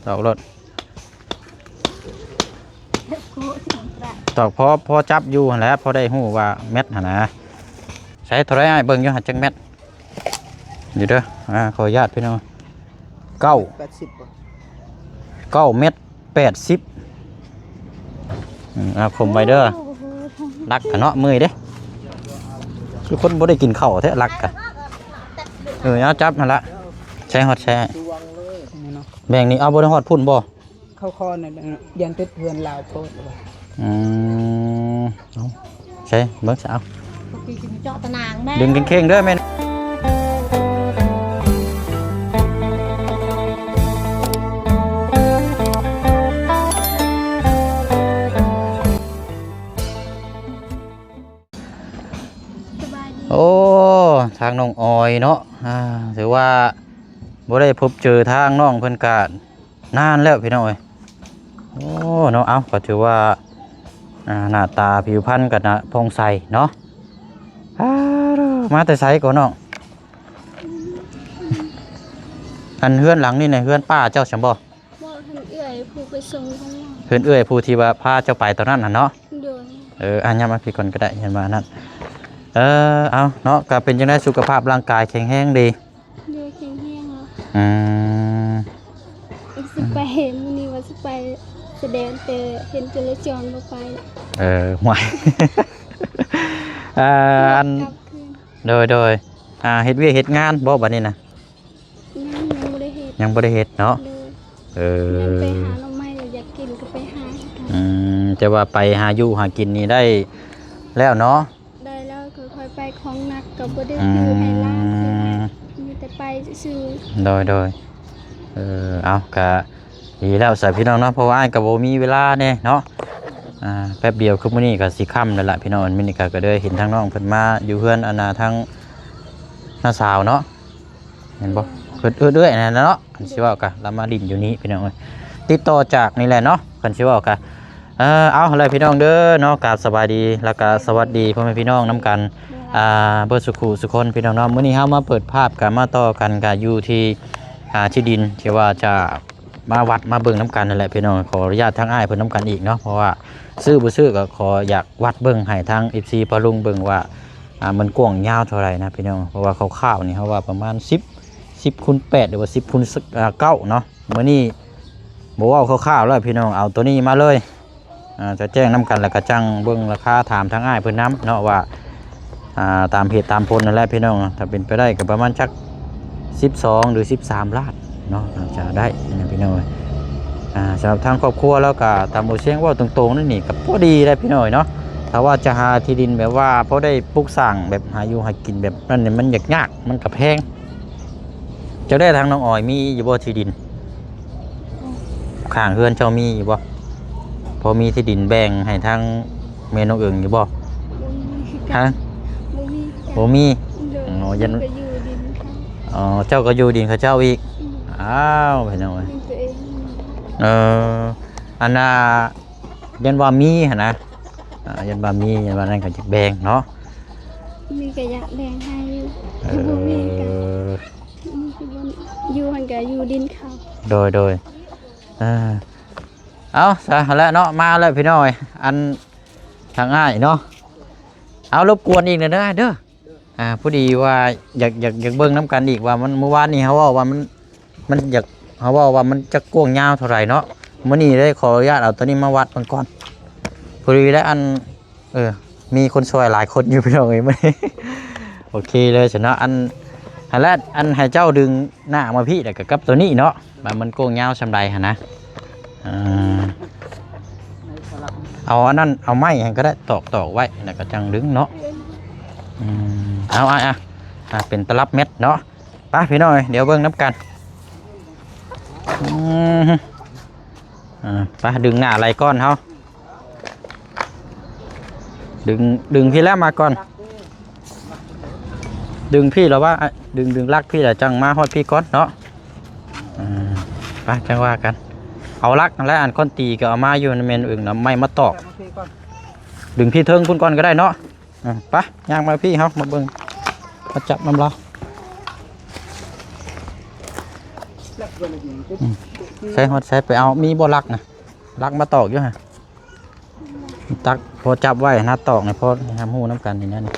ຕອກໂລດ ຕອກພໍ ພໍຈັບຢູ່ຫັ້ນແຫຼະ ພໍໄດ້ຮູ້ວ່າແມັດຫັ້ນນະ. ໃສ່ເທົ່າໃດອ້າຍ ເບິ່ງຢູ່ຫັ້ນຈັກແມັດ ຢູ່ເດີ. ອ່າ ຂໍອະນຸຍາດພີ່ນ້ອງ ເກົ້າ ແປດສິບບໍ່ ເກົ້າແມັດແປດສິບ. ອືມ ເອົາ ຄົມໄວ້ເດີ ໂອ້ໂຫ ຫຼັກກະເນາະ ເມື່ອຍເດ້ ຄືຄົນບໍ່ໄດ້ກິນເຂົ້າແທ້ ຫຼັກກະ. ເອີ ເອົາ ຈັບຫັ້ນລະ ໃສ່ຮອດໃສ່ ແບ່ງນີ້ ເອົາ ບໍ່ໄດ້ຮອດພຸ້ນບໍ່? ເຂົ້າຄໍນັ້ນ ຢ້ານຕິດເພື່ອນລາວໂພດວ່າ. ອືມ ເອົາ ໃສ່ເບິ່ງຊະ ເອົາ ເຈາະຕະໜາງແມ່ ດຶງເຄັ່ງໆເດີແມ່. ໂອ້ ທາງນ້ອງອອຍເນາະ ອ່າ ຖືວ່າບໍ່ໄດ້ພົບເຈີທາງນ້ອງເພິ່ນກະ ນານແລ້ວພີ່ນ້ອງເອີຍ. ໂອ້ ເນາະ ເອົ້າ ກໍຖືວ່າ ອ່າ ໜ້າຕາຜິວພັນກໍນະຜ່ອງໃສເນາະ. ອາ ມາແຕ່ໃສກໍນ້ອງ? ອັນເຮືອນຫຼັງນີ້ນະ ເຮືອນປ້າເຈົ້າຊັ້ນບໍ່? ບໍ່ ເຮືອນເອື້ອຍຜູ້ໄປສົ່ງຂ້າງນອກ. ເຮືອນເອື້ອຍຜູ້ທີ່ວ່າພາເຈົ້າໄປຕອນນັ້ນຫັ້ນເນາະ? ໂດຍ. ເອີ ອ່ະ ຍ່າງມາພີ້ກ່ອນກໍໄດ້ ເຫັນວ່ານັ້ນ. ເອີ ເອົາເນາະ ກໍເປັນຈັ່ງໃດ ສຸຂະພາບຮ່າງກາຍແຂງແຮງດີ? ໂດຍ ແຂງແຮງແລ້ວ. ອືມ ຊິໄປ ມື້ນີ້ວ່າຊິໄປສະແດງ ແຕ່ເຫັນຈົລາຈອນບໍ່ໄປ. ເອີ ຫ່ວຍ ເອີ ອັນ ກັບຄືນ. ໂດຍ ໂດຍ ອ່າ ເຮັດວຽກເຮັດງານບໍ່ບັດນີ້ນະ? ຍັງ ຍັງບໍ່ໄດ້ເຮັດ ຍັງບໍ່ໄດ້ເຮັດເນາະ. ໂດຍ. ເອີ ຍັງໄປຫາໜໍ່ໄມ້ ຢາກກິນກໍໄປຫາຄືກັນ. ອືມ ແຕ່ວ່າໄປຫາຢູ່ຫາກິນນີ້ໄດ້ແລ້ວເນາະ? ໄດ້ແລ້ວ ຄ່ອຍໆໄປ ຂອງໜັກກໍບໍ່ໄດ້ ອືມ ຊື້ໃຫ້ຫຼານ ມີແຕ່ໄປຊື່ໆ. ໂດຍ ໂດຍ ເອີ ເອົາ ກະດີແລ້ວຊະພີ່ນ້ອງເນາະ ເພາະວ່າອ້າຍກໍບໍ່ມີເວລາແດ່ເນາະ. ອ່າ ແປັບດຽວຄືມື້ນີ້ກໍຊິຄ່ຳແລ້ວລະພີ່ນ້ອງ. ມື້ນີ້ກໍ ກໍເລີຍເຫັນທາງນ້ອງເພິ່ນມາຢູ່ເຮືອນ ອັນນ່າ ທາງນ້າສາວເນາະ ແມ່ນບໍ່? ເອີ ເອື້ອຍໆນັ້ນແຫຼະເນາະ ຄັນຊິເວົ້າກະ ລາວມາຫຼິ້ນຢູ່ນີ້ພີ່ນ້ອງເອີຍ. ຕິດຕໍ່ຈາກນີ້ແຫຼະເນາະ ຄັນຊິເວົ້າກະ. ເອີ ເອົາແຫຼະພີ່ນ້ອງເດີເນາະ ກາບສະບາຍດີ ແລ້ວກະສະຫວັດດີພໍ່ແມ່ພີ່ນ້ອງນຳກັນ ອ່າ ເບິດສຸຂູສຸຄົນພີ່ນ້ອງເນາະ. ມື້ນີ້ເຮົາມາເປີດພາບ ກະມາຕໍ່ກັນ ກະຢູ່ທີ່ ອ່າ ທີ່ດິນທີ່ວ່າຈະມາວັດມາເບິ່ງນຳກັນນັ້ນແຫຼະພີ່ນ້ອງ. ຂໍອະນຸຍາດທາງອ້າຍເພິ່ນນຳກັນອີກເນາະ ເພາະວ່າຊື້ບໍ່ຊື້ກໍຂໍຢາກວັດເບິ່ງໃຫ້ທາງ ເອັຟຊີ ພໍ່ລຸງເບິ່ງວ່າ ອ່າ ມັນກວ້າງຍາວເທົ່າໃດນະພີ່ນ້ອງ. ເພາະວ່າຄ່າວໆນີ້ເຮົາວ່າປະມານສິບ ສິບຄູນແປດ ຫຼືວ່າສິບຄູນ ເກົ້າເນາະ. ມື້ນີ້ບໍ່ເວົ້າຄ່າວໆແລ້ວພີ່ນ້ອງ ເອົາໂຕນີ້ມາເລີຍ ອ່າ ຈະແຈ້ງນຳກັນ ແລ້ວກໍຈັ່ງເບິ່ງລາຄາ ຖາມທາງອ້າຍເພິ່ນນຳເນາະວ່າ ອ່າ ຕາມເຫດຕາມຜົນນັ້ນແຫຼະພີ່ນ້ອງ. ຖ້າເປັນໄປໄດ້ກໍປະມານຈັກສິບສອງ ຫຼື ສິບສາມລ້ານເນາະ ໜ້າຈະໄດ້ນະພີ່ນ້ອງ. ອ່າ ສຳລັບທາງຄອບຄົວລາວກໍ ຕາມບໍ່ຊຽງເວົ້າຕົງໆ ນັ້ນນີ້ກໍພໍດີແຫຼະພີ່ນ້ອງເນາະ. ຖ້າວ່າຈະຫາທີ່ດິນແບບວ່າພໍໄດ້ປຸກສ້າງ ແບບຫາຢູ່ຫາກິນແບບນັ້ນນີ້ ມັນຍາກໆ ມັນກໍແພງ. ເຈົ້າໄດ້ທາງນ້ອງອອຍມີຢູ່ບໍ່ທີ່ດິນ? ຂ້າງເຮືອນເຈົ້າມີຢູ່ບໍ່? ພໍມີທີ່ດິນແບ່ງໃຫ້ທາງແມ່ນ້ອງເອີງຢູ່ບໍ່? ບໍ່ມີຄືກັນ. ຮະ? ບໍ່ມີຄືກັນ. ບໍ່ມີ? ໂດຍ. ອໍ ຢ້ານ ຂ້ອຍກໍຢູ່ດິນເຂົາ. ອໍ ເຈົ້າກໍຢູ່ດິນເຂົາເຈົ້າອີກ? ອືມ. ອ້າວ ພີ່ນ້ອງເອີຍ. ດິນຕົວເອງ. ເອີ ອັນນ່າ ຢ້ານວ່າມີຫັ້ນນະ ອ່າ ຢ້ານວ່າມີ ຢ້ານວ່ານັ້ນກໍຢາກແບ່ງເນາະ. ມີກໍຢາກແບ່ງໃຫ້ຢູ່ ເອີ ບໍ່ມີກໍ ມີແຕ່ບ່ອນຢູ່ຫັ້ນກໍຢູ່ດິນເຂົາ. ໂດຍ ໂດຍ ເອີ ເອົາຊະ ຫັ້ນແຫຼະເນາະ ມາແລ້ວພີ່ນ້ອງເອີຍ ອັນທາງອ້າຍເນາະ. ເອົາ ລົບກວນອີກແດ່ເດີ ເດີ ອ່າ ພໍດີວ່າຢາກ ຢາກ ຢາກເບິ່ງນຳກັນອີກວ່າມັນ ມື້ວານນີ້ເຮົາເວົ້າວ່າມັນ ມັນຢາກ ເຮົາເວົ້າວ່າມັນຈັກກວ້າງຍາວເທົ່າໃດເນາະ. ມື້ນີ້ໄດ້ຂໍອະນຸຍາດເອົາໂຕນີ້ມາວັດເບິ່ງກ່ອນ. ພໍດີແລ້ວ ອັນ ເອີ ມີຄົນຊ່ວຍຫຼາຍຄົນຢູ່ພີ່ນ້ອງເອີຍ ມື້ນີ້. ໂອເຄເລີຍຊັ້ນເນາະ. ອັນ ຫັ້ນແຫຼະ ອັນໃຫ້ເຈົ້າດຶງໜ້າມາພີ້ ແລ້ວກໍກັບໂຕນີ້ເນາະ ວ່າມັນກວ້າງຍາວສ່ຳໃດຫັ້ນນະ. ເອີ ເອົາອັນນັ້ນ ເອົາໄມ້ຫັ້ນກໍໄດ້ ຕອກ ຕອກໄວ້ ແລ້ວກໍຈັ່ງດຶງເນາະ. ອືມ ເອົາ ອ່ະ ອ່ະ ເປັນຕະລັບແມັດເນາະ. ໄປພີ່ນ້ອງເອີຍ ດຽວເບິ່ງນຳກັນ. ອືມ ອ່າ ໄປ ດຶງໜ້າໄຫຼກ່ອນເຮົາ ດຶງ ດຶງພີ້ແລ້ວມາກ່ອນ ດຶງພີ້ແລ້ວວ່າ ອ່ະ ດຶງ ດຶງຫຼັກພີ້ແລ້ວຈັ່ງມາຮອດພີ້ກ່ອນເນາະ. ອ່າ ໄປ ຈັ່ງວ່າກັນ. ເອົາຫຼັກຫັ້ນແຫຼະ ອັນຄ້ອນຕີກໍເອົາມາຢູ່ ແມ່ນເອີງນຳໄມ້ມາຕອກ ດຶງພີ້ເທິງພຸ້ນກ່ອນກໍໄດ້ເນາະ. ອ່ະ ໄປ ຍ່າງມາພີ້ເຮົາ ມາເບິ່ງ ມາຈັບນຳລາວ. ອືມ ໃສ ຮອດໃສ ໄປເອົາ ມີບໍ່ຫຼັກນະ? ຫຼັກມາຕອກຢູ່ຫັ້ນ ຕັກພໍຈັບໄວ້ນະ ຕອກນີ້ ພໍຮັບຮູ້ນຳກັນນີ້ນະນີ້.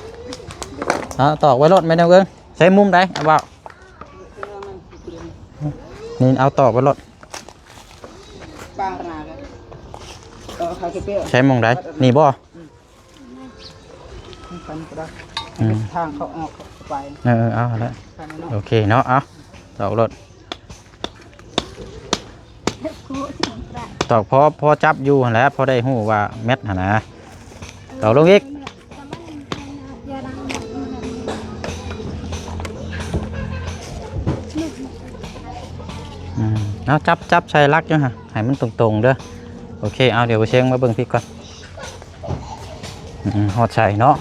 ເອົາຕອກໄວ້ໂລດ ແມ່ນາງເອີຍ. ໃສ່ມຸມໃດ ເອົາເວົ້າ ນີ້ ເອົາຕອກໄວ້ໂລດ. ໃສ່ໝ່ອງໃດ? ນີ້ບໍ່? ອືມ ທາງເຂົ້າອອກເຂົ້າໄປ. ເອີ ເອົາຫັ້ນແຫຼະ ໂອເຄເນາະ. ເອົາ ຕອກໂລດ ຕອກພໍ ພໍຈັບຢູ່ຫັ້ນແຫຼະ ພໍໄດ້ຮູ້ວ່າແມັດຫັ້ນນະ. ຕອກລົງອີກ. ອືມ ເອົາ ຈັບ ຈັບໃສ່ຫຼັກຢູ່ຫັ້ນ ໃຫ້ມັນຕົງໆເດີ. ໂອເຄ ເອົາ ດຽວບໍ່ເຊງມາເບິ່ງພີ້ກ່ອນ. ອືມ ຮອດໃສເນາະ?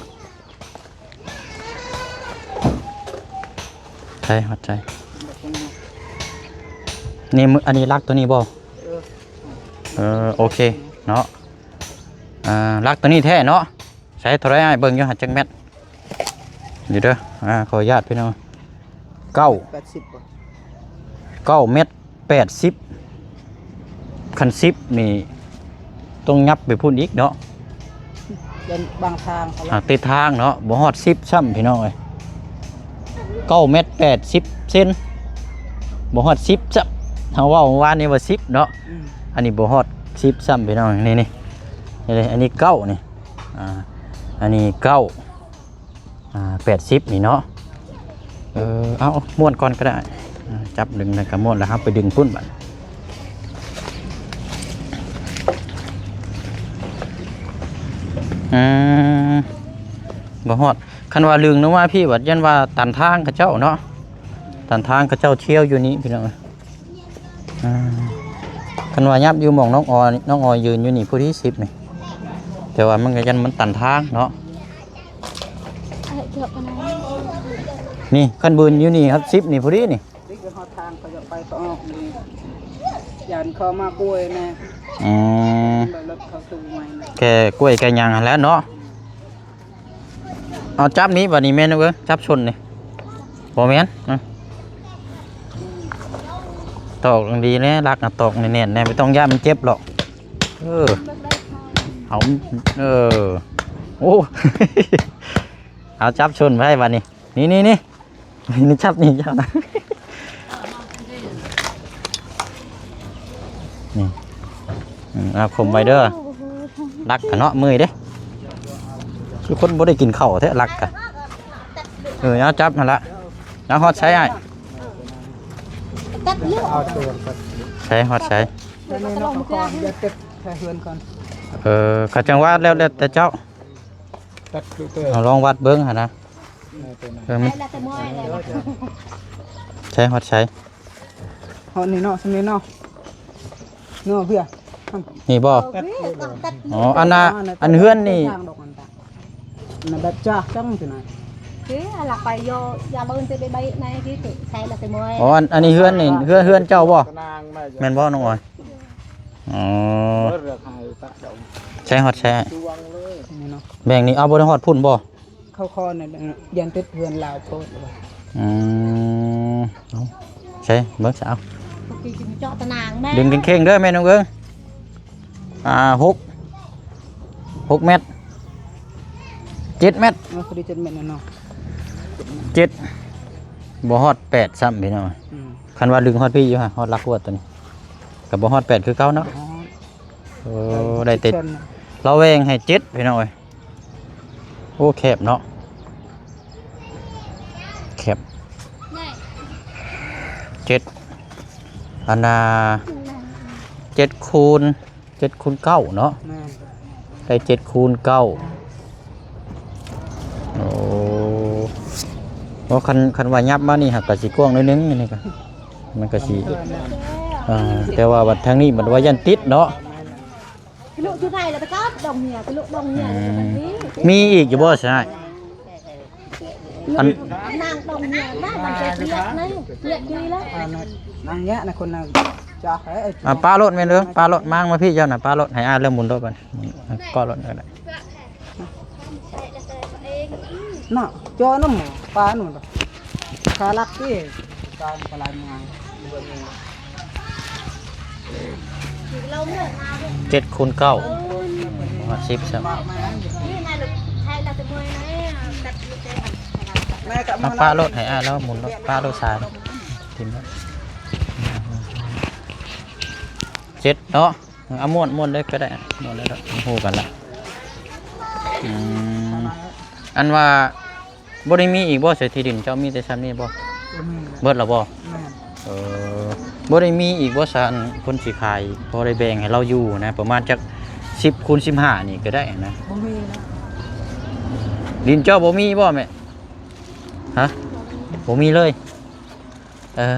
ໃສ ຮອດໃສ. ນີ້ ອັນນີ້ຫຼັກຕົວນີ້ບໍ່? ເອີ ເອີ ໂອເຄເນາະ. ອ່າ ຫຼັກຕົວນີ້ແທ້ເນາະ. ໃສ ເທົ່າໃດອ້າຍ ເບິ່ງຢູ່ຫັ້ນ ຈັກແມັດ ຢູ່ເດີ. ອ່າ ຂໍອະນຸຍາດພີ່ນ້ອງ ເກົ້າ ແປດສິບບໍ່? ເກົ້າແມັດແປດສິບ. ຄັນສິບນີ້ຕ້ອງຫຍັບໄປພຸ້ນອີກເນາະ. ເປັນບາງທາງເຂົາ ອ່າ ຕິດທາງເນາະ ບໍ່ຮອດສິບຊ້ຳພີ່ນ້ອງເອີຍ. ເກົ້າແມັດແປດສິບເຊັນ ບໍ່ຮອດສິບຊ້ຳ. ເຮົາເວົ້າວານນີ້ວ່າສິບເນາະ. ອືມ ອັນນີ້ບໍ່ຮອດສິບຊ້ຳພີ່ນ້ອງ. ນີ້ ນີ້ ນີ້ເດ້ ອັນນີ້ເກົ້ານີ້ ອ່າ ອັນນີ້ເກົ້າ ອ່າ ແປດສິບນີ້ເນາະ. ເອີ ເອົາ ມ້ວນກ່ອນກໍໄດ້. ອ່າ ຈັບດຶງແລ້ວກໍມ້ວນ ແລ້ວເຮົາໄປດຶງພຸ້ນບັດ. ອືມ ບໍ່ຮອດ. ຄັນວ່າດຶງລົງມາພີ້ບັດ ຢ້ານວ່າຕັນທາງເຂົາເຈົ້າເນາະ. ຕັນທາງເຂົາເຈົ້າທ່ຽວຢູ່ນີ້ພີ່ນ້ອງ. ອ່າ ຄັນວ່າຫຍັບຢູ່ໝ່ອງນ້ອງອອຍ ນ້ອງອອຍຢືນຢູ່ນີ້ພໍດີສິບນີ້ ແຕ່ວ່າມັນກໍຢ້ານມັນຕັນທາງເນາະ. ນີ້ ຄັນບືນຢູ່ນີ້ຮອດສິບນີ້ພໍດີນີ້. ນີ້ຄືຮອດທາງເຂົາຈະໄປເຂົາອອກນີ້ ຢ້ານເຂົາມາກວຍແນ່. ອືມ ແກ່ກວຍແກ່ຫຍັງຫັ້ນແຫຼະເນາະ. ເອົາຈັບນີ້ບັດນີ້ແມ່ນເອີຍ ຈັບຊົນນີ້ ບໍ່ແມ່ນ ອະ ຕອກດີແນ່ ຫຼັກນະ ຕອກແໜ້ນໆແນ່ ບໍ່ຕ້ອງຢ້ານມັນເຈັບຫຼອກ. ເອີ ເອົາ ເອີ ໂອ້ ເອົາຈັບຊົນໄວ້ບັດນີ້ ນີ້ ນີ້ ນີ້ ນີ້ ຈັບນີ້ເຈົ້ານະ ນີ້ ອືມ ເອົາຄົມໄວ້ເດີ. ຫຼັກກະເນາະ ເມື່ອຍເດ້ ຄືຄົນບໍ່ໄດ້ກິນເຂົ້າແທ້ ຫຼັກກະ. ເອີ ເອົາຈັບຫັ້ນລະ. ເອົາ ຮອດໃສອ້າຍ? ໃສ ຮອດໃສ? ເອີ ເຂົາຈັ່ງວ່າແລ້ວ ແລ້ວແຕ່ເຈົ້າ. ເອົາລອງວັດເບິ່ງຫັ້ນນະ. ເອີ ມັນ ໃສ ຮອດໃສ? ຮອດນີ້ເນາະ ສ່ຳນີ້ເນາະ ເນາະ ເພື່ອ ນີ້ບໍ່? ອໍ ອັນນ່າ ອັນເຮືອນນີ້ ອັນນັ້ນແບບຈ້າກຈັ່ງຊີ້ນະ. ຄືອັນລະໄປຢໍຢາເບິ່ງແຕ່ໃບໃນທີ່ໃສ່ລະແຕ່ມວຍ. ອໍ ອັນ ອັນນີ້ເຮືອນນີ້ ເຮືອນ ເຮືອນເຈົ້າບໍ່? ແມ່ນບໍ່ນ້ອງອອຍ? ອໍ ໃສ່ຮອດໃສ? ນີ້ເນາະ ແບ່ງນີ້ ເອົາ ບໍ່ໄດ້ຮອດພຸ້ນບໍ່? ເຂົ້າຄໍນີ້ ຢ້ານຕິດເຮືອນລາວໂພດ. ອືມ ເອົາ ໃສ່ເບິ່ງຊະ ເອົາ ເຈາະຕະໜາງແມ່ ດຶງເຄັ່ງໆເດີແມ່ນ້ອງເອີຍ. ອ່າ ຫົກ ຫົກແມັດ ເຈັດແມັດ ເອີ ພໍດີເຈັດແມັດແລ້ວເນາະ ເຈັດ ບໍ່ຮອດແປດຊ້ຳພີ່ນ້ອງ. ອືມ ຄັນວ່າດຶງຮອດພີ້ຢູ່ຫະ ຮອດຫຼັກກວດຕົວນີ້ ກໍບໍ່ຮອດແປດຄືເກົ່າເນາະ. ອໍ ໂອ້ ໄດ້ແຕ່ ລາວແຫວ່ງໃຫ້ເຈັດພີ່ນ້ອງເອີຍ. ໂອ້ ແຄບເນາະ ແຄບ ເຈັດ ອັນນ່າ ເຈັດຄູນ ເຈັດຄູນເກົ້າເນາະ. ແມ່ນ ໄດ້ເຈັດຄູນເກົ້າ. ໂອ້ ເພາະຄັນ ຄັນວ່າຫຍັບມານີ້ຫາກະຊິກວ້າງໜ້ອຍໜຶ່ງ ອັນນີ້ກະ ມັນກະຊິ ເອີ ແຕ່ວ່າບັດທາງນີ້ບັດວ່າຢ້ານຕິດເນາະ. ອືມ ມີອີກຢູ່ບໍ່ຊະ? ອັນ ອ່າ ປະໂລດແມ່ນເດີ ປະໂລດ ມາງມາພີ້ເຈົ້ານະ ປະໂລດ ໃຫ້ອ້າຍເລີ່ມໝູນໂລດບັດ ກໍໂລດກໍໄດ້. ເນາະ ເຈີນຳປາໂນ້ນ ຂາຫຼັກຕິ ການປະຫຼາຍມາ. ເຈັດຄູນເກົ້າ ຮອດສິບຊ້ຳ. ມາປະໂລດ ໃຫ້ອ້າຍລາວໝູນໂລດ ປະໂລດສາຍ ຖິ້ມໂລດ ເຈັດເນາະ. ເອົາມ້ວນ ມ້ວນເລີຍກໍໄດ້ ມ້ວນເລີຍ ຮູ້ກັນລະ. ອືມ ອັນວ່າ ບໍ່ໄດ້ມີອີກບໍ່ ໃສ່ທີ່ດິນເຈົ້າມີແຕ່ຊ່ຳນີ້ບໍ່? ບໍ່ມີແລ້ວ ເບິດແລ້ວບໍ່? ແມ່ນ. ເອີ ບໍ່ໄດ້ມີອີກບໍ່ຊະ ອັນຄົນຊິຂາຍ ພໍໄດ້ແບ່ງໃຫ້ລາວຢູ່ນະ ປະມານຈັກສິບຄູນສິບຫ້ານີ້ກໍໄດ້ນະ? ບໍ່ມີແລ້ວ. ດິນເຈົ້າບໍ່ມີບໍ່ແມ່? ຮະ? ບໍ່ມີເລີຍ. ເອີ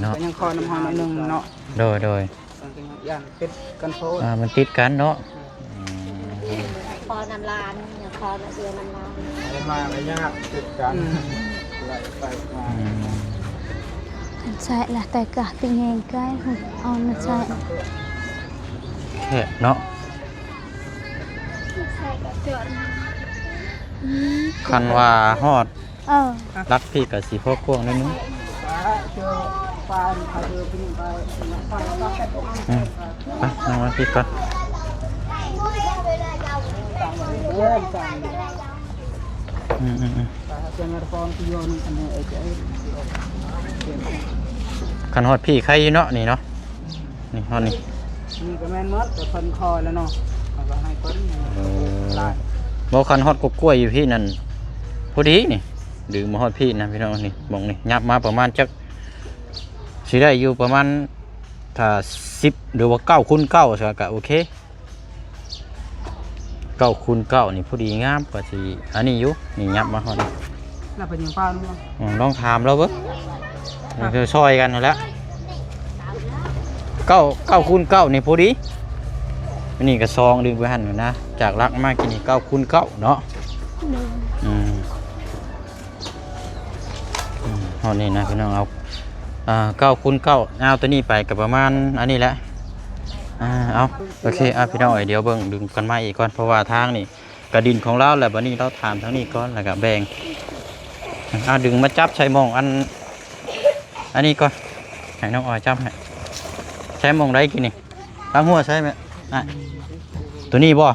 ເນາະ ເພິ່ນກໍຍັງຂໍນຳເຮົາໜ້ອຍໜຶ່ງເນາະ. ໂດຍ ໂດຍ. ມັນກໍຍັງຢ້ານຕິດກັນໂພດ ອ່າ ມັນຕິດກັນເນາະ. ອືມ ຂໍນຳຫຼານ ຂໍນຳເອື້ອຍນຳຫຼານ ໄປມາກໍຍາກ ຕິດກັນ. ອືມ ໄລ່ໄປມາ. ອືມ ຄັນໃຊ້ລະແຕ່ກະຕິແຍງໄກ ເອົາມາໃຊ້ ແຄບເນາະ. ອືມ ຄັນວ່າຮອດ ເອີ ຫຼັກພີ້ກໍຊິພໍກວ້າງໜ້ອຍໜຶ່ງ. ອືມ ໄປ ນັ່ງຫຼັກພີ້ກ່ອນ. ອືມໆໆ ຄັນຮອດພີ້ໄຄຢູ່ເນາະ ນີ້ເນາະ. ນີ້ຮອດນີ້ ນີ້ກໍແມ່ນໝົດ ແຕ່ເພິ່ນຂໍແລ້ວເນາະ ເຮົາກໍໃຫ້ເພິ່ນ. ເອີ ບໍ່ ຄັນຮອດກົກກ້ວຍຢູ່ພີ້ນັ້ນ ພໍດີນີ້ ດຶງມາຮອດພີ້ນະພີ່ນ້ອງ. ນີ້ ໝ່ອງນີ້ ຫຍັບມາປະມານຈັກ ຊິໄດ້ຢູ່ປະມານ ຖ້າສິບ ຫຼືວ່າເກົ້າຄູນເກົ້າ ຊະ ກໍໂອເຄ. ເກົ້າຄູນເກົ້ານີ້ພໍດີງາມ ກວ່າຊິອັນນີ້ຢູ່. ນີ້ຫຍັບມາຮອດນີ້ ແລ້ວເພິ່ນຍັງປານບໍ່? ອືມ ລອງຖາມລາວເບິ່ງ. ຄືຊ່ອຍກັນຫັ້ນແຫຼະ. ເກົ້າ ເກົ້າຄູນເກົ້ານີ້ພໍດີ. ອັນນີ້ກໍສອງ ດຶງໄປຫັ້ນນະ ຈາກຫຼັກມາກີ້ນີ້ ເກົ້າຄູນເກົ້າເນາະ. ອືມ ອືມ ຮອດນີ້ນະພີ່ນ້ອງ. ເອົາ ອ່າ ເກົ້າຄູນເກົ້າ ຍາວຕົວນີ້ໄປກໍປະມານອັນນີ້ແຫຼະ. ອ່າ ເອົາ ໂອເຄ. ອ່າ ພີ່ນ້ອງເອີຍ ດຽວເບິ່ງ ດຶງກັນມາອີກກ່ອນ ເພາະວ່າທາງນີ້ກະດິນຂອງລາວແຫຼະ. ບັດນີ້ລາວຖາມທາງນີ້ກ່ອນ ແລ້ວກະແບ່ງ. ອ່າ ດຶງມາຈັບໃສ່ໝ່ອງອັນ ອັນນີ້ກ່ອນ ໃຫ້ນ້ອງອອຍຈັບໃຫ້. ໃສ່ໝ່ອງໃດກີ້ນີ້? ທາງຫົວໃສ່ແມ່. ອ່າ ຕົວນີ້ບໍ່?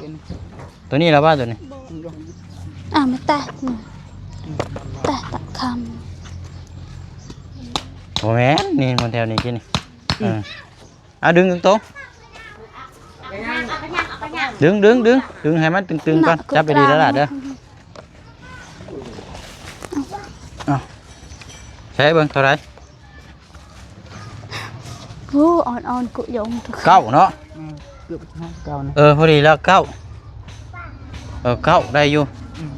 ຕົວນີ້ລະວ່າຕົວນີ້ ອ່າ ມາແຕະ ແຕະຕະຄຳ. ບໍ່ແມ່ນ ນີ້ ມັນແຖວນີ້ກິນນີ້. ອືມ ເອີ ເອົາດຶງຕົງໆ ດຶງ ດຶງ ດຶງ ດຶງໃຫ້ມັນຕຶງໆກ່ອນ. ນະ ຈັບໄປດີແລ້ວລະເດີ. ເອົາ ໃຊ້ເບິ່ງເທົ່າໃດ? ໂອ້ ອ່ອນໆ ກຸຢອງ ເກົ້າເນາະ. ອືມ ເກືອບເກົ້ານະ. ເອີ ພໍດີແລ້ວ ເກົ້າ. ເອີ ເກົ້າໄດ້ຢູ່. ອືມ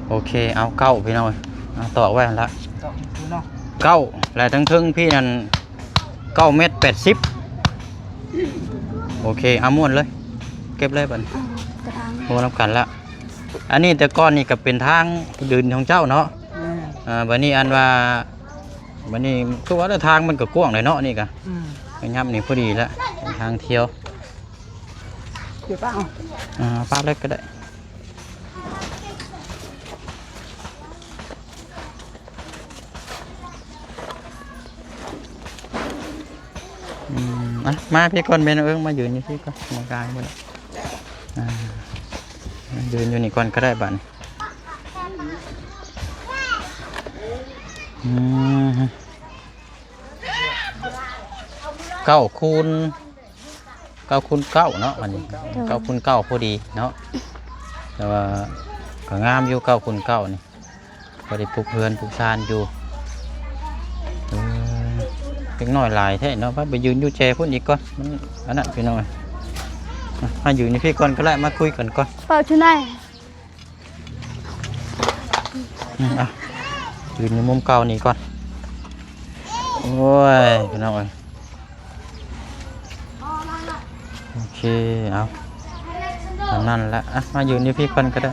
ໂອເຄ ເອົາ ເກົ້າ ພີ່ນ້ອງເອີຍ. ເອົາ ຕອກໄວ້ຫັ້ນລະ ເກົ້າ ແລະ ທັງເທິງພີ້ນັ້ນ ເກົ້າແມັດແປດສິບ. ໂອເຄ ເອົາ ມ້ວນເລີຍ ເກັບເລີຍບັດນີ້. ເອີ ກະຖາງ ໂອ້ ນຳກັນລະ. ອັນນີ້ແຕ່ກ່ອນນີ້ກະເປັນທາງດິນຂອງເຈົ້າເນາະ. ອືມ ອ່າ ບັດນີ້ອັນວ່າ ບັດນີ້ຄືວ່າທາງມັນກໍກວ້າງເລີຍເນາະ ນີ້ກະ. ອືມ ໄປຫຍັບນີ້ພໍດີລະ ເປັນທາງທ່ຽວ. ເກັບປະເອົາ ອ່າ ປະເລີຍກໍໄດ້. ອືມ ອ່ະ ມາພີ້ກ່ອນແມ່ນ້ອງເອີງ ມາຢືນຢູ່ພີ້ກ່ອນ ໝ່ອງກາງພຸ້ນ. ອ່າ ມາຢືນຢູ່ນີ້ກ່ອນກໍໄດ້ບັດນີ້. ອືມ ເກົ້າຄູນ ເກົ້າຄູນເກົ້າເນາະ ອັນນີ້ ໂດຍ ເກົ້າຄູນເກົ້າພໍດີເນາະ. ແຕ່ວ່າກໍງາມຢູ່ ເກົ້າຄູນເກົ້ານີ້ ພໍໄດ້ປຸກເຮືອນປຸກຊານຢູ່. ເອີ ເດັກນ້ອຍຫຼາຍແທ້ເນາະ. ພາໄປຢືນຢູ່ແຈພຸ້ນອີກກ່ອນ ມັນອັນນັ້ນ ພີ່ນ້ອງ. ມາຢືນຢູ່ພີ້ກ່ອນກໍໄດ້ ມາຄຸຍກັນກ່ອນ. ເປົ່າຢູ່ໃນ ອືມ ອ່ະ ຢືນຢູ່ມຸມເກົ່ານີ້ກ່ອນ. ໂອ້ຍ ພີ່ນ້ອງເອີຍ ໂອເຄ ເອົາ ອັນນັ້ນລະ. ອ່ະ ມາຢືນຢູ່ພີ້ກ່ອນກໍໄດ້.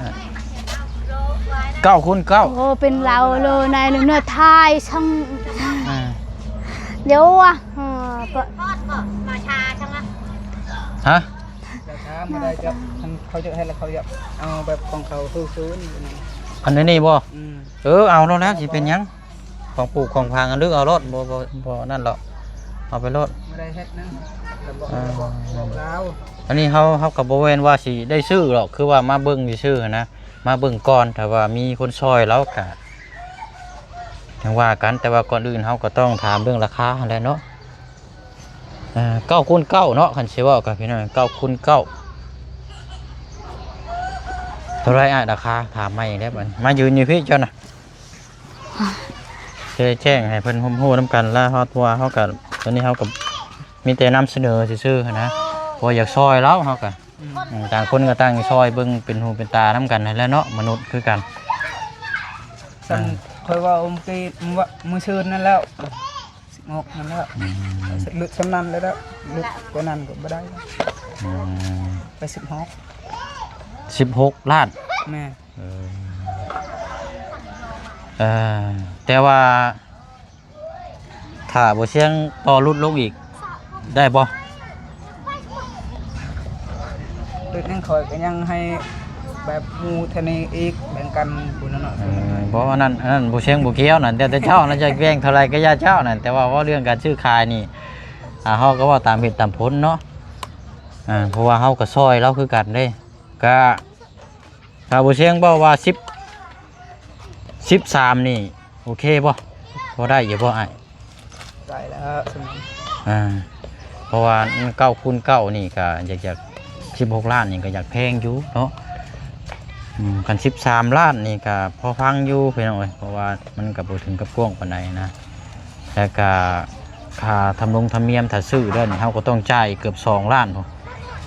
ເກົ້າຄູນເກົ້າ ໂອ້ ເປັນລາວໂລໃນເນື້ອທາຍຊ່າງ. ອ່າ ດຽວວ່າ ເອີ ຮະ? ເຂົາຢາກເຮັດແລ້ວເຂົາຢາກເອົາແບບຂອງເຂົາຄືຄືນີ້. ອັນນີ້ບໍ່? ອືມ ເອີ ເອົາໂລດແລ້ວ ຊິເປັນຫຍັງ? ຂອງປູກຂອງຝັງ ເລືອກເອົາໂລດ ບໍ່ ບໍ່ ບໍ່ນັ້ນດອກ. ເອົາໄປໂລດ ບໍ່ໄດ້ເຮັດນະ ລະບອກ ເອີ ລະບອກ ບອກລາວ. ອັນນີ້ເຮົາ ເຮົາກໍບໍ່ແມ່ນວ່າຊິໄດ້ຊື້ດອກ ຄືວ່າມາເບິ່ງຊື່ໆຫັ້ນນະ ມາເບິ່ງກ່ອນ ຖ້າວ່າມີຄົນຊ່ອຍລາວກະຈັ່ງວ່າກັນ ແຕ່ວ່າກ່ອນອື່ນເຮົາກໍຕ້ອງຖາມເລື່ອງລາຄາຫັ້ນແຫຼະເນາະ. ເອີ ເກົ້າຄູນເກົ້າເນາະ ຄັນຊິເວົ້າກັນພີ່ນ້ອງ ເກົ້າຄູນເກົ້າ ເທົ່າໃດອ້າຍລາຄາ? ຖາມໃໝ່ແລ້ວບັດນີ້ ມາຢືນຢູ່ພີ້ເຈົ້ານະ ຈະໄດ້ແຈ້ງໃຫ້ເພິ່ນຮູ້ນຳກັນລະ ເພາະວ່າເຮົາກະ ຕອນນີ້ເຮົາກະມີແຕ່ນຳສະເໜີຊື່ໆຫັ້ນນະ ເພາະວ່າຢາກຊ່ອຍລາວ ເຮົາກະ ອືມ ຕ່າງຄົນກໍຕ່າງຊ່ອຍເບິ່ງເປັນຫູເປັນຕານຳກັນຫັ້ນແຫຼະເນາະ ມະນຸດຄືກັນ. ສ່ຳ ອ່າ ຂ້ອຍເວົ້າເມື່ອກີ້ ມື້ ມື້ຊືນນັ້ນແລ້ວ ສິບຫົກນັ້ນແຫຼະ ອືມ ຫຼຸດສ່ຳນັ້ນແລ້ວ ຫຼຸດກວ່ານັ້ນກໍບໍ່ໄດ້ ອືມ ໄປສິບຫົກ ສິບຫົກລ້ານ ແມ່ນ ເອີ ເອີ ແຕ່ວ່າ ຖ້າບໍ່ສ່ຽງຕໍ່ຫຼຸດລົງອີກໄດ້ບໍ່? ຫຼຸດຫຍັງ ຂ້ອຍກໍຍັງໃຫ້ແບບໝູ່ເທົ່ານີ້ອີກ ແບ່ງກັນພຸ້ນນະເນາະ. ເອີ ບໍ່ ອັນນັ້ນ ອັນນັ້ນບໍ່ສ່ຽງບໍ່ກ່ຽວນັ້ນ ແຕ່ເຈົ້ານັ້ນຈະແບ່ງເທົ່າໃດກໍຢ່າເຈົ້ານັ້ນ ແຕ່ວ່າເວົ້າເລື່ອງການຊື້ຂາຍນີ້ ອ່າ ເຮົາກໍເວົ້າຕາມເຫດຕາມຜົນເນາະ ອ່າ ເພາະວ່າເຮົາກໍຊ່ອຍລາວຄືກັນເດ້ ກະ ຖ້າບໍ່ສ່ຽງເວົ້າວ່າສິບ ສິບສາມນີ້ໂອເຄບໍ່? ພໍໄດ້ຢູ່ບໍ່ອ້າຍ? ໄດ້ແລ້ວ ອ່າ ເພາະວ່າເກົ້າຄູນເກົ້ານີ້ກະຢາກ ຢາກ ສິບຫົກລ້ານນີ້ກະຢາກແພງຢູ່ເນາະ. ອືມ ຄັນສິບສາມລ້ານນີ້ກະພໍຟັງຢູ່ພີ່ນ້ອງເອີຍ ເພາະວ່າມັນກະບໍ່ເຖິງກັບກວ້າງປານໃດນະ. ແລ້ວກະຄ່າທຳລົງທຳນຽມ ຖ້າຊື້ແລ້ວນີ້ ເຮົາກໍຕ້ອງຈ່າຍເກືອບສອງລ້ານພຸ້ນ.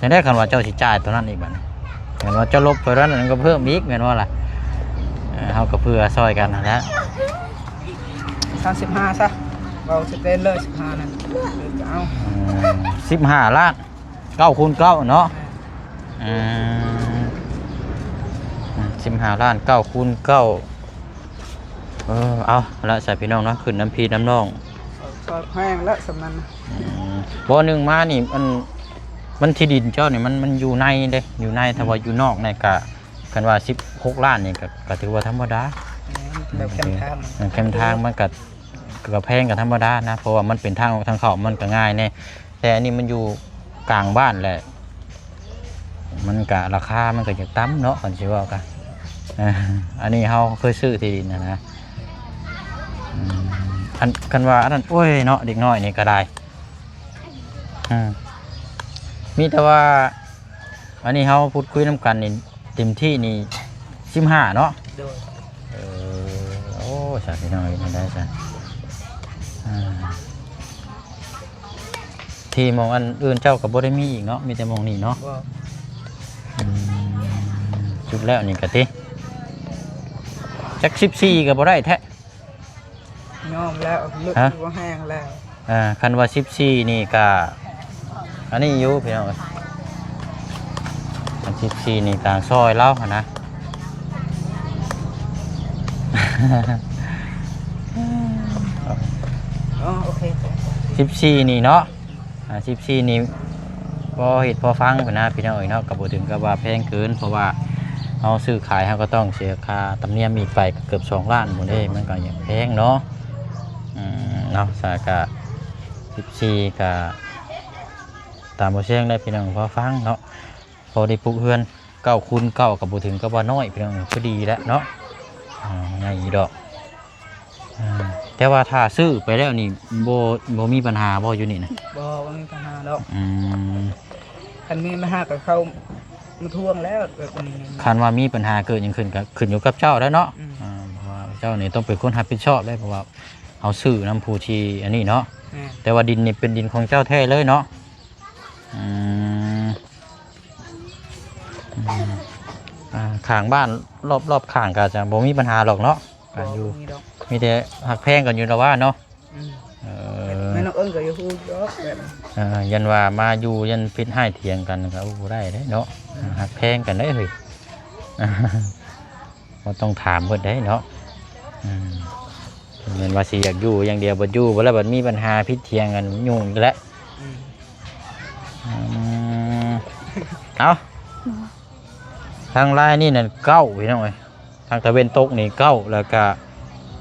ຈັ່ງໃດ ຄັນວ່າເຈົ້າຊິຈ່າຍໂຕນັ້ນອີກບັດນີ້ ແມ່ນວ່າເຈົ້າລົບໂຕນັ້ນ ມັນກໍເພີ່ມອີກ ແມ່ນບໍ່ລະ? ເອີ ເຮົາກໍເພື່ອຊ່ອຍກັນຫັ້ນແຫຼະ. ສາມສິບຫ້າຊະ ເວົ້າຊິເປັນເລີຍ ສິບຫ້ານັ້ນ ເອົາ ອືມ ສິບຫ້າລ້ານ ເກົ້າຄູນເກົ້າເນາະ. ແມ່ນ ອືມ ສິບຫ້າລ້ານ ເກົ້າຄູນເກົ້າ. ເອີ ເອົາລະຊະພີ່ນ້ອງເນາະ ຂຶ້ນນຳພີ່ນຳນ້ອງ ກໍແພງລະສ່ຳນັ້ນນະ. ອືມ ບໍ່ ໜຶ່ງມານີ້ ມັນ ມັນທີ່ດິນເຈົ້ານີ້ ມັນ ມັນຢູ່ໃນເດ້ ຢູ່ໃນ ອືມ ຖ້າວ່າຢູ່ນອກນີ້ກະ ຄັນວ່າສິບຫົກລ້ານນີ້ກະ ກະຖືວ່າທຳມະດາ ແມ່ນ ແບບແຄມທາງ ເອີ ແຄມທາງມັນກະ ກະແພງກະທຳມະດານະ ເພາະວ່າມັນເປັນທາງອອກທາງເຂົ້າ ມັນກະງ່າຍແດ່. ແຕ່ອັນນີ້ມັນຢູ່ກາງບ້ານແຫຼະ ມັນກະ ລາຄາມັນກະຈະຕ່ຳເນາະ ຄັນຊິເວົ້າກະ ເອີ ອັນນີ້ເຮົາເຄີຍຊື້ທີ່ດິນຫັ້ນນະ. ອືມ ອັນ ຄັນວ່າອັນນັ້ນ ໂອ້ຍເນາະ ເດັກນ້ອຍນີ້ກະໄດ້ ອືມ ມີແຕ່ວ່າ ອັນນີ້ເຮົາພູດຄຸຍນຳກັນນີ້ ເຕັມທີ່ນີ້ສິບຫ້າເນາະ. ໂດຍ ເອີ ໂອ້ ສາທຸ ພີ່ນ້ອງເອີຍ ໄດ້ຊະ ອ່າ ທີ່ໝ່ອງອັນອື່ນເຈົ້າກໍບໍ່ໄດ້ມີອີກເນາະ ມີແຕ່ໝ່ອງນີ້ເນາະ. ບໍ່ ອືມ ສຸດແລ້ວນີ້ກະຕິ ຈັກສິບສີ່ກໍບໍ່ໄດ້ແທ້. ຍອມແລ້ວ ລຶກ ຮະ ຢູ່ແຮງແລ້ວ. ອ່າ ຄັນວ່າສິບສີ່ນີ້ກະ ອັນນີ້ຢູ່ພີ່ນ້ອງເອີຍ ອັນສິບສີ່ນີ້ກະຊ່ອຍລາວຫັ້ນນະ. ອໍ ໂອເຄ ສິບສີ່ນີ້ເນາະ. ອ່າ ສິບສີ່ນີ້ພໍເຮັດພໍຟັງພຸ້ນນະພີ່ນ້ອງເອີຍເນາະ ກໍບໍ່ເຖິງກັບວ່າແພງເກີນ ເພາະວ່າເຮົາຊື້ຂາຍ ເຮົາກໍຕ້ອງເສຍຄ່າທຳນຽມອີກໄປເກືອບສອງລ້ານພຸ້ນເດ້ ມັນກໍຢາກແພງເນາະ. ອືມ ເນາະ ສາກະສິບສີ່ກະຕາມບໍ່ແຊງໄດ້ພີ່ນ້ອງ ພໍຟັງເນາະ ພໍໄດ້ປຸກເຮືອນ ເກົ້າຄູນເກົ້າກໍບໍ່ເຖິງກັບວ່ານ້ອຍພີ່ນ້ອງ ພໍດີແຫຼະເນາະ ອ່າ ໃຫຍ່ຢູ່ດອກ. ອ່າ ແຕ່ວ່າຖ້າຊື້ໄປແລ້ວນີ້ ບໍ່ ບໍ່ມີບັນຫາບໍ່ຢູ່ນີ້ນະ? ບໍ່ ບໍ່ມີບັນຫາດອກ. ອືມ ຄັນມີບັນຫາກໍເຂົ້າມາທວງແລ້ວ ແບບນີ້. ຄັນວ່າມີບັນຫາເກີດຫຍັງຂຶ້ນ ກໍຂຶ້ນຢູ່ກັບເຈົ້າແລ້ວເນາະ. ອືມ ອ່າ ເພາະວ່າເຈົ້ານີ້ຕ້ອງເປັນຄົນຮັບຜິດຊອບເດ້ ເພາະວ່າເຮົາຊື້ນຳຜູ້ທີ່ອັນນີ້ເນາະ. ແມ່ນ ແຕ່ວ່າດິນນີ້ເປັນດິນຂອງເຈົ້າແທ້ເລີຍເນາະ. ອືມ ອືມ ອ່າ ຂ້າງບ້ານ ລອບ ລອບຂ້າງກໍຈະບໍ່ມີບັນຫາດອກເນາະ ການຢູ່ ບໍ່ມີດອກ ມີແຕ່ຮັກແພງກັນຢູ່ລະວ່າເນາະ. ອືມ ເອີ ແມ່ນ້ອງເອີ້ນກໍຢູ່ຮູ້ດອກແບບ ເອີ ຢ້ານວ່າມາຢູ່ ຢ້ານຜິດຮ້າຍຖຽງກັນກໍ ໂອ້ ບໍ່ໄດ້ເດ້ເນາະ. ອືມ ຮັກແພງກັນເດ້ເຮີ້ຍ ບໍ່ຕ້ອງຖາມເພິ່ນເດ້ເນາະ. ອືມ ແມ່ນວ່າຊິຢາກຢູ່ຢ່າງດຽວ ບໍ່ຢູ່ບໍ່ແລ້ວ ບັດມີບັນຫາຜິດຖຽງກັນ ຫຍຸ້ງອີກແລ້ວ. ອືມ ອືມ ເອົາ ທາງລາຍນີ້ນັ້ນເກົ້າ ພີ່ນ້ອງເອີຍ ທາງຕາເວັນຕົກນີ້ເກົ້າ ແລ້ວກະ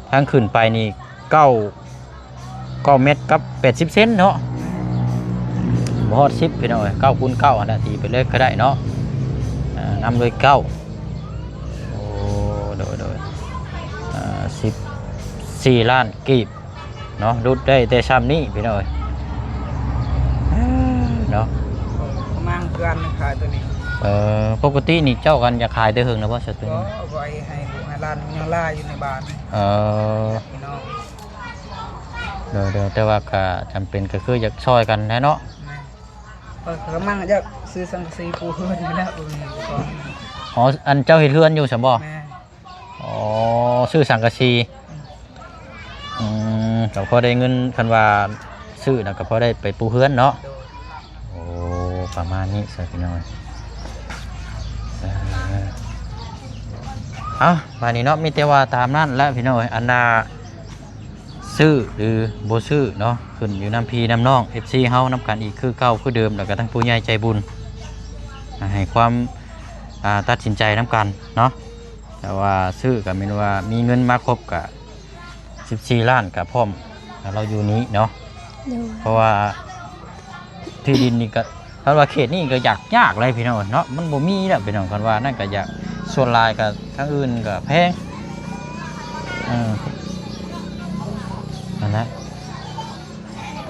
ທາງຂຶ້ນໄປນີ້ເກົ້າ ເກົ້າແມັດກັບແປດສິບເຊັນເນາະ. ບໍ່ຮອດສິບພີ່ນ້ອງເອີຍ ເກົ້າຄູນເກົ້າຫັ້ນນະ ຕີໄປເລີຍກໍໄດ້ເນາະ ອ່າ ນຳດ້ວຍເກົ້າ ໂອ້ ໂດຍ ໂດຍ ອ່າ ສິບສີ່ລ້ານກີບເນາະ ຫຼຸດໄດ້ແຕ່ຊ່ຳນີ້ພີ່ນ້ອງເອີຍ ເນາະ ປະມານເດືອນໜຶ່ງຂາຍຕົວນີ້ ເອີ ປົກກະຕິນີ້ເຈົ້າກັນຢາກຂາຍແຕ່ເຫິງແລ້ວບໍ່ ສະຕູ ບໍ່ ໄວ້ໃຫ້ລູກໃຫ້ຫຼານ ຍັງຫຼາຍຢູ່ໃນບ້ານ ເອີ ພີ່ນ້ອງ ໂດຍ ໂດຍ ແຕ່ວ່າກໍຈຳເປັນກໍຄືຢາກຊ່ອຍກັນແຫຼະເນາະ ແມ່ນ ຂ້ອຍກຳລັງຢາກຊື້ສັງກະສີປູເຮືອນນີ້ແຫຼະ ບໍ່ມີຂອງ ອໍ ອັນເຈົ້າເຮັດເຮືອນຢູ່ຊັ້ນບໍ່? ແມ່ນ ອໍ ຊື້ສັງກະສີ ອືມ ອືມ ກໍພໍໄດ້ເງິນ ຄັນວ່າຊື້ນະກໍພໍໄດ້ໄປປູເຮືອນເນາະ ໂດຍ ໂອ້ ປະມານນີ້ຊະພີ່ນ້ອງ ເອີ ເອົ້າ ບາດນີ້ເນາະ ມີແຕ່ວ່າຕາມນັ້ນແຫຼະພີ່ນ້ອງເອີຍ ອັນນ່າ ຊື້ຫຼືບໍ່ຊື້ເນາະ ຂຶ້ນຢູ່ນຳພີ່ນຳນ້ອງ ເອັຟຊີ ເຮົານຳກັນອີກຄືເກົ່າຄືເດີມ ແລ້ວກໍທັງຜູ້ໃຫຍ່ໃຈບຸນ ໃຫ້ຄວາມ ອ່າ ຕັດສິນໃຈນຳກັນເນາະ ແຕ່ວ່າຊື້ກໍແມ່ນວ່າມີເງິນມາຄົບກໍສິບສີ່ລ້ານກໍພ້ອມ ແລ້ວຢູ່ນີ້ເນາະ ໂດຍ ເພາະວ່າທີ່ດິນນີ້ກໍ ຄັນວ່າເຂດນີ້ກໍຢາກຍາກຫຼາຍພີ່ນ້ອງເນາະ ມັນບໍ່ມີແລ້ວພີ່ນ້ອງ ຄັນວ່ານັ້ນກໍຢາກ ສ່ວນຫຼາຍກໍທາງອື່ນກໍແພງ ເອີ ນັ້ນແຫຼະ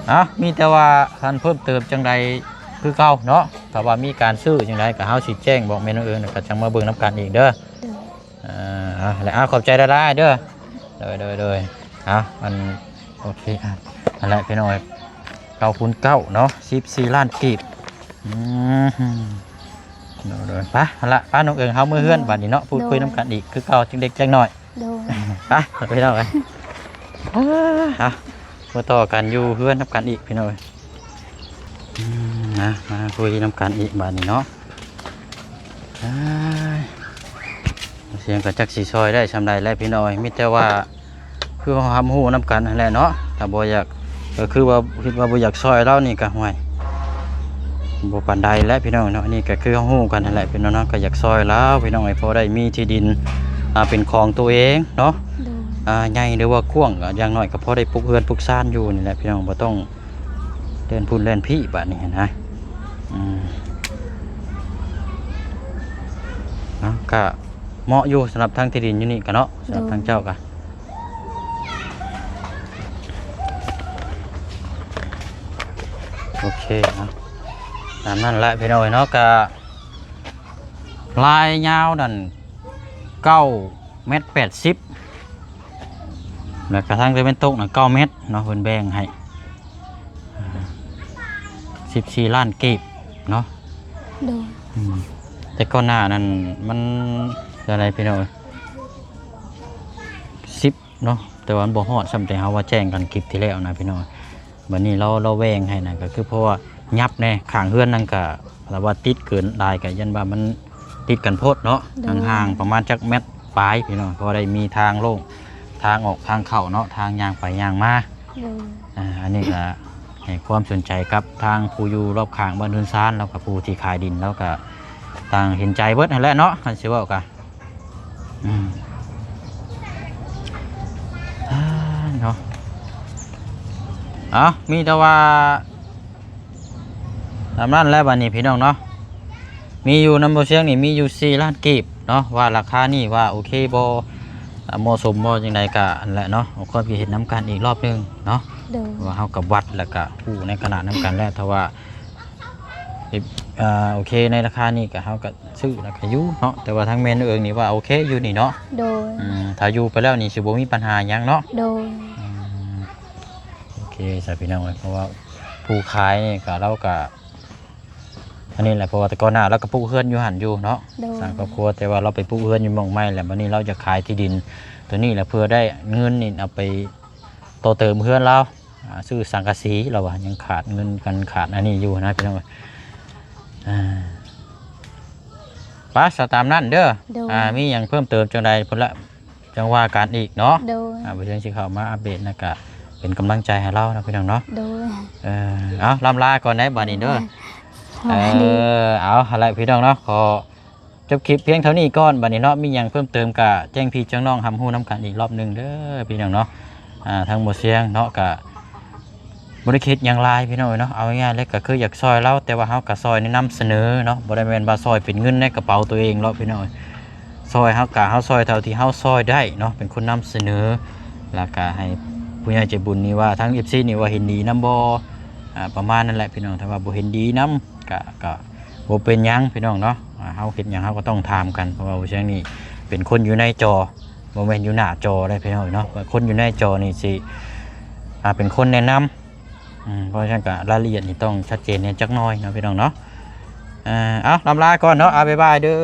ເອົ້າ ມີແຕ່ວ່າຄັນເພີ່ມເຕີມຈັ່ງໃດຄືເກົ່າເນາະ ຖ້າວ່າມີການຊື້ຈັ່ງໃດກໍເຮົາຊິແຈ້ງບອກແມ່ນ້ອງເອີງ ແລ້ວກໍຈັ່ງມາເບິ່ງນຳກັນອີກເດີ ໂດຍ ເອີ ເອົາ ແລ້ວ ເອົາ ຂອບໃຈຫຼາຍໆເດີ ໂດຍ ໂດຍ ໂດຍ ເອົາ ອັນ ໂອເຄ ອ່ະ ຫັ້ນແຫຼະພີ່ນ້ອງເອີຍ ເກົ້າຄູນເກົ້າເນາະ ສິບສີ່ລ້ານກີບ ອືມ ໂດຍ ໂດຍ ໄປ ຫັ້ນລະ ໄປນ້ອງເອີງ ເຮົາເມືອເຮືອນ ໂດຍ ບາດນີ້ເນາະ ໂດຍ ພູດຄຸຍນຳກັນອີກຄືເກົ່າ ຈຶ່ງໄດ້ຈັກໜ້ອຍ ໂດຍ ໄປ ພີ່ນ້ອງເອີຍ ເອົາ ມາຕໍ່ກັນຢູ່ເຮືອນນຳກັນອີກພີ່ນ້ອງເອີຍ ອືມ ນະ ມາຄຸຍນຳກັນອີກບາດນີ້ເນາະ ເອີຍ ສຽງກໍຈັກຊິຊ່ອຍໄດ້ຊ່ຳໃດແຫຼະພີ່ນ້ອງເອີຍ ມີແຕ່ວ່າ ຄືເຮົາຮັບຮູ້ນຳກັນຫັ້ນແຫຼະເນາະ ຖ້າບໍ່ຢາກ ກໍຄືວ່າຄິດວ່າບໍ່ຢາກຊ່ອຍລາວນີ້ກໍ ຫ້ວຍ ບໍ່ປານໃດແຫຼະພີ່ນ້ອງເນາະ ອັນນີ້ກໍຄືເຮົາຮູ້ກັນຫັ້ນແຫຼະພີ່ນ້ອງເນາະ ກໍຢາກຊ່ອຍລາວພີ່ນ້ອງເອີຍ ພໍໄດ້ມີທີ່ດິນ ອ່າ ເປັນຂອງຕົວເອງເນາະ ໂດຍ ອ່າ ໃຫຍ່ຫຼືວ່າກວ້າງ ກໍຢ່າງໜ້ອຍກໍພໍໄດ້ປຸກເຮືອນປຸກຊານຢູ່ນີ້ແຫຼະພີ່ນ້ອງ ບໍ່ຕ້ອງແລ່ນພຸ້ນແລ່ນພີ້ບາດນີ້ຫັ້ນນະ ອືມ ເນາະ ກໍເໝາະຢູ່ສຳລັບທາງທີ່ດິນຢູ່ນີ້ກໍເນາະ ສຳລັບ ໂດຍ ທາງເຈົ້າກໍ ໂອເຄເນາະ ຕາມນັ້ນແຫຼະພີ່ນ້ອງເອີຍເນາະ ກະລາຍຍາວນັ້ນເກົ້າແມັດແປດສິບ ແລ້ວກະທາງຕາເວັນຕົກນັ້ນເກົ້າແມັດເນາະ ເພິ່ນແບ່ງໃຫ້ສິບສີ່ລ້ານກີບເນາະ ໂດຍ ອືມ ແຕ່ກ່ອນໜ້ານັ້ນມັນເທົ່າໃດພີ່ນ້ອງເອີຍ ສິບ ເນາະ ແຕ່ວ່າມັນບໍ່ຮອດ ສ່ຳແຕ່ເຮົາວ່າແຈ້ງກັນຄລິບທີ່ແລ້ວນະພີ່ນ້ອງ ບັດນີ້ລາວ ລາວແບ່ງໃຫ້ນະ ກໍຄືເພາະວ່າຫຍັບແດ່ ຂ້າງເຮືອນນັ້ນກໍ ລະວ່າຕິດເກີນຫຼາຍ ກໍຢ້ານວ່າມັນຕິດກັນໂພດເນາະ ໂດຍ ຫ່າງໆປະມານຈັກແມັດປາຍພີ່ນ້ອງ ພໍໄດ້ມີທາງໂລ່ງ ທາງອອກທາງເຂົ້າເນາະ ທາງຍ່າງໄປຍ່າງມາ ໂດຍ ອ່າ ອັນນີ້ກໍໃຫ້ຄວາມສົນໃຈກັບທາງຜູ້ຢູ່ລອບຂ້າງບ້ານເຮືອນຊານ ແລ້ວກໍຜູ້ທີ່ຂາຍດິນ ແລ້ວກໍຕ່າງເຫັນໃຈເບິດຫັ້ນແຫຼະເນາະ ຄັນຊິເວົ້າກໍ ອືມ ອ່າ ເນາະ ເອົ້າ ມີແຕ່ວ່າ ຕາມນັ້ນແຫຼະ ບາດນີ້ພີ່ນ້ອງເນາະ ມີຢູ່ນຳບໍ່ຊຽງນີ້ ມີຢູ່ສີ່ລ້ານກີບເນາະ ວ່າລາຄານີ້ວ່າໂອເຄບໍ່ ອ່າ ເໝາະສົມບໍ່ ຈັ່ງໃດກະຫັ້ນແຫຼະເນາະ ອອກຄວາມຄິດເຫັນນຳກັນອີກລອບໜຶ່ງເນາະ ໂດຍ ວ່າເຮົາກໍວັດ ແລ້ວກະຮູ້ໃນຂະນະນຳກັນແລ້ວ ຖ້າວ່າ ເອີ ໂອເຄ ໃນລາຄານີ້ກໍເຮົາກໍຊື້ແລ້ວກໍຢູ່ເນາະ ແຕ່ວ່າທາງແມ່ນ້ອງເອີງນີ້ວ່າໂອເຄຢູ່ນີ້ເນາະ ໂດຍ ອືມ ຖ້າຢູ່ໄປແລ້ວນີ້ຊິບໍ່ມີບັນຫາຫຍັງເນາະ ໂດຍ ອືມ ໂອເຄຊະພີ່ນ້ອງເອີຍ ເພາະວ່າຜູ້ຂາຍນີ້ກໍ ລາວກໍ ອັນນີ້ແຫຼະ ເພາະວ່າແຕ່ກ່ອນໜ້າລາວກໍປຸກເຮືອນຢູ່ຫັ້ນຢູ່ເນາະ ໂດຍ ສ້າງຄອບຄົວ ແຕ່ວ່າລາວໄປປຸກເຮືອນຢູ່ໝ່ອງໃໝ່ ແລ້ວບັດນີ້ລາວຢາກຂາຍທີ່ດິນຕົວນີ້ ແລ້ວເພື່ອໄດ້ເງິນນີ້ເອົາໄປຕໍ່ເຕີມເຮືອນລາວ ອ່າ ຊື້ສັງກະສີ ລາວວ່າຍັງຂາດເງິນກັນ ຂາດອັນນີ້ຢູ່ນະພີ່ນ້ອງ ອ່າ ໄປ ສະຕາມນັ້ນເດີ ໂດຍ ອ່າ ມີຫຍັງເພີ່ມເຕີມຈັ່ງໃດພຸ້ນລະ ຈັ່ງວ່າກັນອີກເນາະ ໂດຍ ອ່າ ບໍ່ເຖິງຊິເຂົ້າມາອັບເດດນະ ກະເປັນກຳລັງໃຈໃຫ້ລາວນະພີ່ນ້ອງເນາະ ໂດຍ ເອີ ເອົາ ລ່ຳລາກ່ອນໄດ໋ບາດນີ້ເດີ ໂດຍ ເອີ ເອົາ ຫັ້ນແຫຼະພີ່ນ້ອງເນາະ ຂໍ ຈົບຄລິບພຽງເທົ່ານີ້ກ່ອນ ບັດນີ້ເນາະ ມີຫຍັງເພີ່ມເຕີມກະແຈ້ງພີ່ແຈ້ງນ້ອງຮັບຮູ້ນຳກັນອີກລອບໜຶ່ງເດີພີ່ນ້ອງເນາະ ອ່າ ທາງບໍ່ຊຽງເນາະ ກະ ບໍ່ໄດ້ຄິດຫຍັງຫຼາຍພີ່ນ້ອງເອີຍເນາະ ເອົາງ່າຍໆເລີຍກໍຄືຢາກຊ່ອຍລາວ ແຕ່ວ່າເຮົາກໍຊ່ອຍໃນນຳສະເໜີເນາະ ບໍ່ໄດ້ແມ່ນວ່າຊ່ອຍເປັນເງິນໃນກະເປົາຕົວເອງເນາະພີ່ນ້ອງເອີຍ. ຊ່ອຍເຮົາກະເຮົາຊ່ອຍເທົ່າທີ່ເຮົາຊ່ອຍໄດ້ເນາະ ເປັນຄົນນຳສະເໜີ ແລ້ວກະໃຫ້ຜູ້ໃຫຍ່ໃຈບຸນນີ້ວ່າ ທາງເອັຟຊີນີ້ວ່າເຫັນດີນຳບໍ່ ອ່າ ປະມານນັ້ນແຫຼະພີ່ນ້ອງ. ຖ້າວ່າບໍ່ເຫັນດີນຳ ກະ ກະບໍ່ເປັນຫຍັງພີ່ນ້ອງເນາະ ອ່າ ເຮົາເຮັດຫຍັງເຮົາກໍຕ້ອງຖາມກັນ ເພາະວ່າຜູ້ຊາຍນີ້ເປັນຄົນຢູ່ໃນຈໍ ບໍ່ແມ່ນຢູ່ໜ້າຈໍເດ້ພີ່ນ້ອງເນາະ. ຄົນຢູ່ໃນຈໍນີ້ຊິ ອ່າ ເປັນຄົນແນະນຳ ອືມ ເພາະສະນັ້ນກະລາຍລະອຽດນີ້ຕ້ອງຊັດເຈນແດ່ຈັກໜ້ອຍເນາະພີ່ນ້ອງເນາະ. ເອີ ເອົາ ລຳລາກ່ອນເນາະ ເອົາ ບາຍບາຍເດີ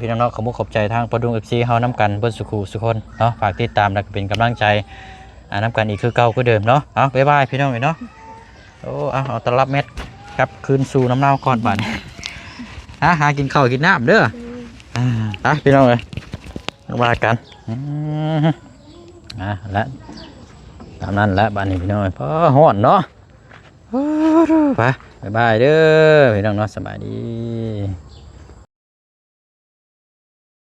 ພີ່ນ້ອງເນາະ. ຂອບມຸກຂອບໃຈທາງປາດຸງເອັຟຊີເຮົານຳກັນເບິດສູ່ຄູ່ສູ່ຄົນເນາະ ຝາກຕິດຕາມ ແລ້ວກໍເປັນກຳລັງໃຈ ອ່າ ນຳກັນອີກຄືເກົ່າຄືເດີມເນາະ. ເອົາ ບາຍບາຍພີ່ນ້ອງເອີຍເນາະ. ໂອ້ ເອົາ ເອົາຕະລັບແມັດກັບຄືນສູ່ນຳລາວກ່ອນບາດນີ້ ຫາ ຫາກິນເຂົ້າກິນນ້ຳເດີ. ອ່າ ໄປພີ່ນ້ອງເອີຍ ມາວ່າກັນ ອືມ ອ່າ ແລະ ຕາມນັ້ນແຫຼະບາດນີ້ພີ່ນ້ອງເອີຍ. ພໍຮ້ອນເນາະ ໄປ ບາຍບາຍເດີພີ່ນ້ອງເນາະ ສະບາຍດີ.